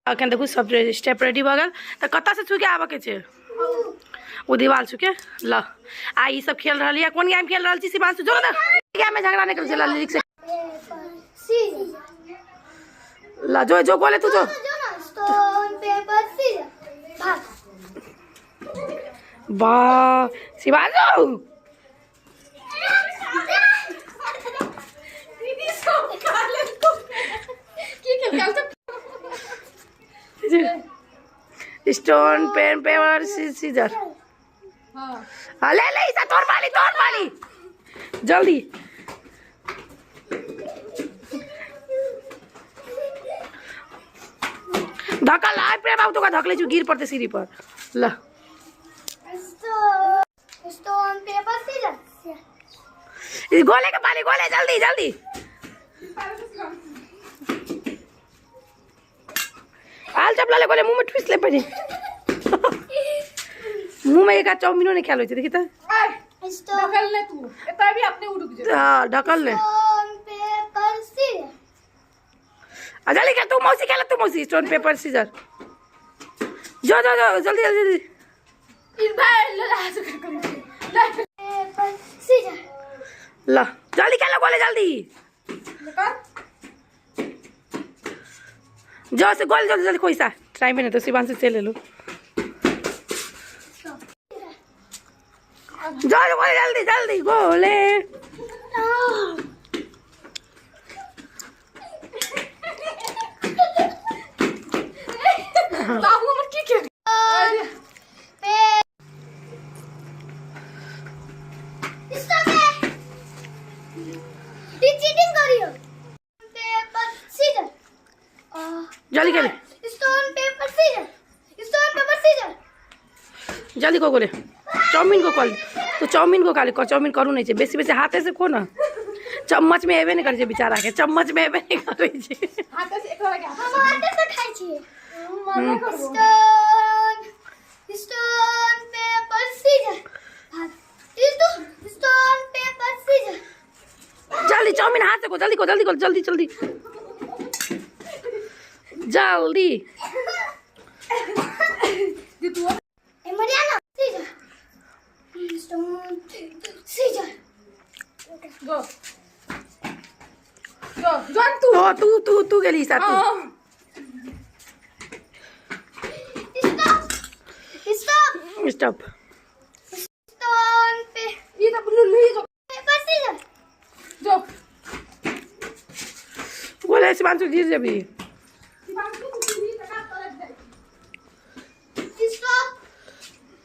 अखन देखू सब स्टेप रेडी भऽ गेल। तऽ कतऽसँ छूके आबऽके छै? ओ दीवाल छूके ल। आ ई सब खेल रहल यऽ। कोन गेम खेल रहल छी शिवांशु? जो ने गेम में झगड़ा नहीं करै छै। लिरिक्स से ल, जो जो गोले तू जो। स्टोन पेपर सीजर भाग। वाह शिवांशु, दीदी सब खा लेलको। की केलकै तो? Stone pen paper scissor. हाँ। ले ले ईसा, तोड़ पाली, तोड़ पाली जल्दी। धकल आइ प्रेम बाबू, तोरा धकले छु, गिर पड़ते सीढ़ी पर। ल। Stone paper seizure. ई गोले के पाली, गोले, जल्दी जल्दी। आल चपला ले, गोले मुंह में ठुस ले पड़े। मुंह में एक चाउमीनो नहीं ख्याल होइ छै, देखी त। स्टोन ढकल ले तू, एतऽ भी अपने उड़ुक जेतै। हाँ, ढकल ले। Stone paper scissor. आ जल्दी खेल तू मौसी, खेल तू मौसी। स्टोन पेपर सीजर, जो जो जो, जल्दी जल्दी जल्दी। ई भाई ले हाथ से करू ले। Paper scissor. ल, जल्दी खेल गोले, जल्दी। निकाल। जो से गोल, जल्दी जल्दी। कोई सा टाइम नहीं तो शिवांशु से ले लो। जो जो, गोले, जल्दी जल्दी गोले। बाबू हमर की केल? स्टॉप है, ये चीटिंग करियो। Paper scissor. जल्दी खेल। Stone paper scissor, stone paper scissor. जल्दी को गोले, चाउमीन को कल तो चाउमीन को काले चाउमीन करू नहीं छै। बेसी बेसी हाथे से खो ना, चम्मच में एबे नहीं करै छै। बेचारा के चम्मच में एबे नहीं करै छै। हाथ से एकरा के हाथ। हम हाथे से खाइ छियै। मरबे करबो। Stone stone paper scissor, stone paper scissor. जल्दी चाउमीन हाथ से को, जल्दी को, जल्दी को, जल्दी जल्दी जल्दी। दी तू। ए मरियाना, सीजर, स्टोन सीजर। गो जो जोन तू। ओ तू तू तू गेली सा तू। हाँ। Stop stop. स्टॉप। स्टोन पे ई तऽ ब्लू ली जो। Paper scissor. जो। बोले शिवांशु, गिर जेबी। शिवांशु, तू ही टका तरक जाइ। स्टॉप,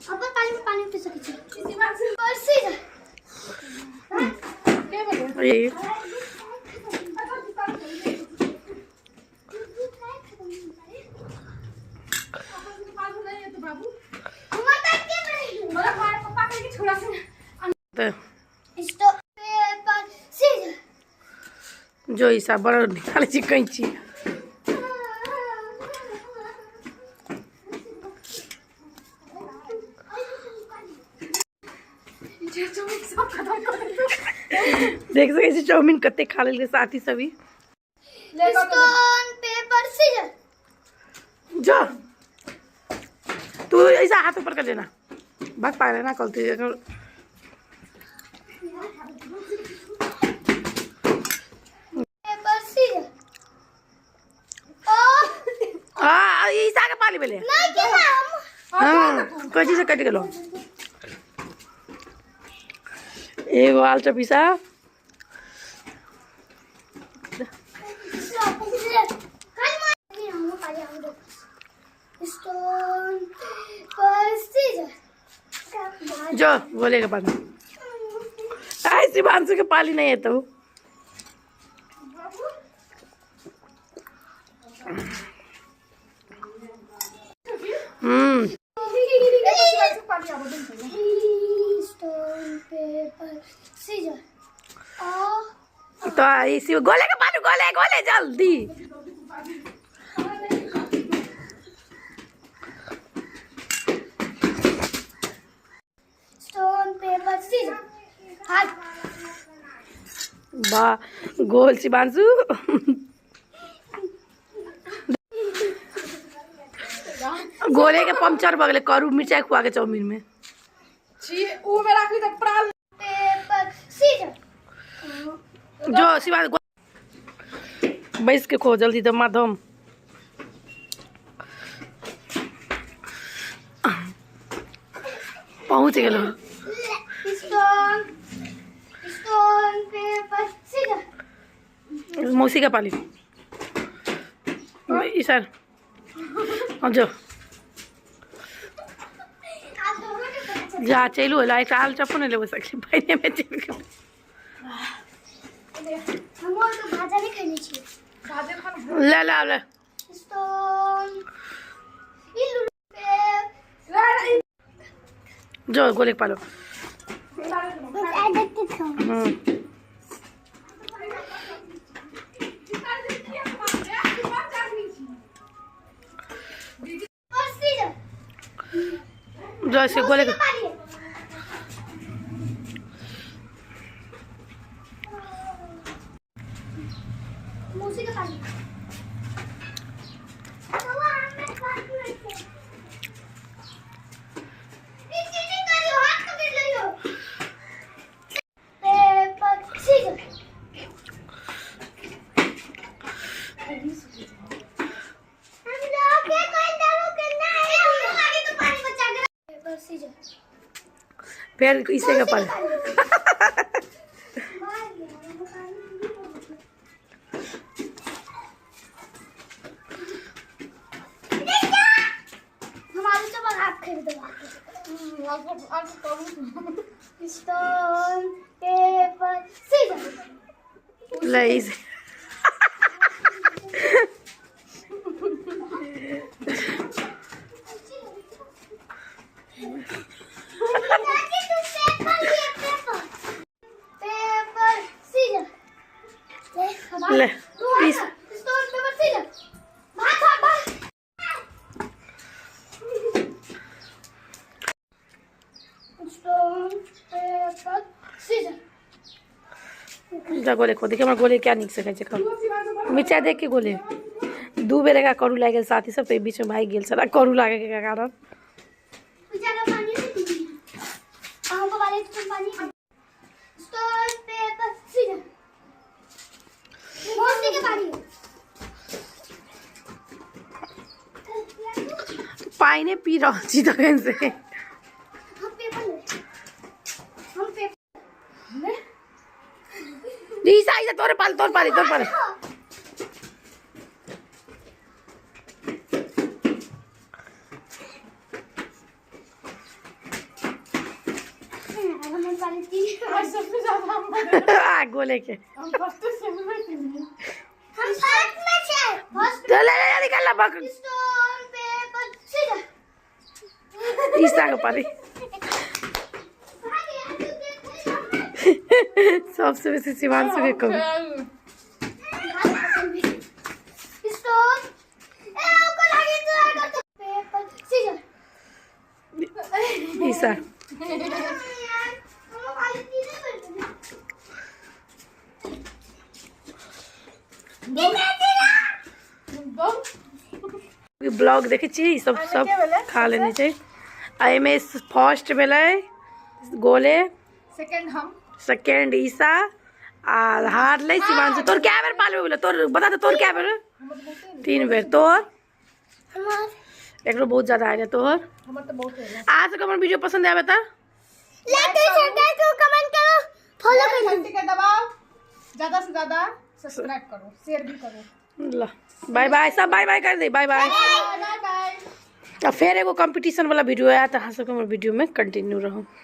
अपन पानी में पानी उठे सकै छै। शिवांशु। Paper scissor. के बोले? ये बाबू। हमर तक के नहीं। मला पप्पा कहे कि छोड़ा से। तो स्टॉप पेपर सीजर। जो ईसा बड़ निकालै छी कैंची। जे चाउमीन सब खत्म कर देलको। देख सकै छी चाउमीन कते खा लेलकै साथी सभी। ले कऽ। Stone paper scissor. जा तू, ऐसा हाथ ऊपर कर लेना, भाग पा लेना कल तू। Paper scissor. ओ। हाँ, ईसा के पाली भेलै। नहीं के नाम। हाँ, कैंची से कटि गेलो। एगो आल चपीसा। स्टॉप, खाली मार हम, खाली हम। Stone paper scissor. जो बोलेगा बाद में। आई शिवांशु के पाली नहीं है तो। पाली आबो दे। Stone paper scissor. ओ। तो इसी गोले के पानी, गोले गोले, जल्दी। स्टोन पेपर सीजर, हाथ। बा गोल शिवांशु। गोले के पंचर भऽ गेलै करू मिरचाइ खुआ के चाउमीन में। छी ऊ में राखली त प्राण। Paper scissor. जो शिवा बैस के खो जल्दी दमा दम। पहुँच गेलो। Stone stone paper scissor. मौसी के पाली ई सर अब जो जा चलू ला एक आलू चप्पू नहीं लेबो सकली पहिने में चल गेल। हम और के भाजा नहीं खाने छी। भाजे खान। ले ले ले। स्टोन इलू पे जो गोले के पालो। आ देखते खाओ। और सीजर। जो इसके गोले के पाली। मौसी के पाली। Paper seizure. हम लोग के कोई दारू के ना है, हम आगे तो पानी बचा के पेपर सीजर। फिर इसे के पाली। हमारे तो बगात खरीद स्टोन पेपर सीजर। ले इसे चाची तू पेपर लिए पेपर पेपर सीजर। ले इस स्टोन पेपर सीजर। भाग भाग भाग। Stone paper scissor. जा गोले खो। देखिए हमर गोले क्या निक से खाइ छै। खाओ मिरचाइ देख के गोले दू बेर एकरा करू लागि गेल साथी सब, तऽ बीच में भागि गेल छलै करू लागे के कारण। बेचारा पानी नहीं पी हमको वाले तुम पानी। Stone paper scissor. मौसी के पानी। पानि पी रहल छी तखन से। हम पेपर ले, हम पेपर। ईसा ईसा तोरे पाली तोर पाली तोर पाली। हम पानी पी। सबसे ज्यादा हम आ गोले के हम फर्स्ट से में पीनी। हम फर्स्ट में छे फर्स्ट। ले ले ले निकल ला बक। Stone paper scissor. ईसा के पाली। भाग यार तू देख। सबसे बेसी शिवांशु के कम। स्टोन ए ओको लागे तो करते पेपर सीजर। ईसा यार हम पानी पीने बैठे ब्लॉग देखे छी ई सब सब खा लेने छै। आ एहिमे फर्स्ट भेलै गोले, सेकंड हम, सेकंड ईसा आ हारलै शिवांशु। तोर कै बेर पालबे भेलै? तोर बता दे तोर कै बेर? 3 बेर। तोर एकरो बहुत ज्यादा आयल तोहर। हमर तो बहुत है। आज तक हमर वीडियो पसंद आवे त लाइक करो, सब्सक्राइब करो, कमेंट करो, फॉलो करो, घंटी के दबाओ, ज्यादा से ज्यादा सब्सक्राइब करो, शेयर भी करो। ल बाय बाय सब बाय बाय कर दे। Bye bye bye bye. आ फेर एगो कंपटीशन वाला वीडियो आयत, अहाँ सबके हमर वीडियो में कंटिन्यू रहू।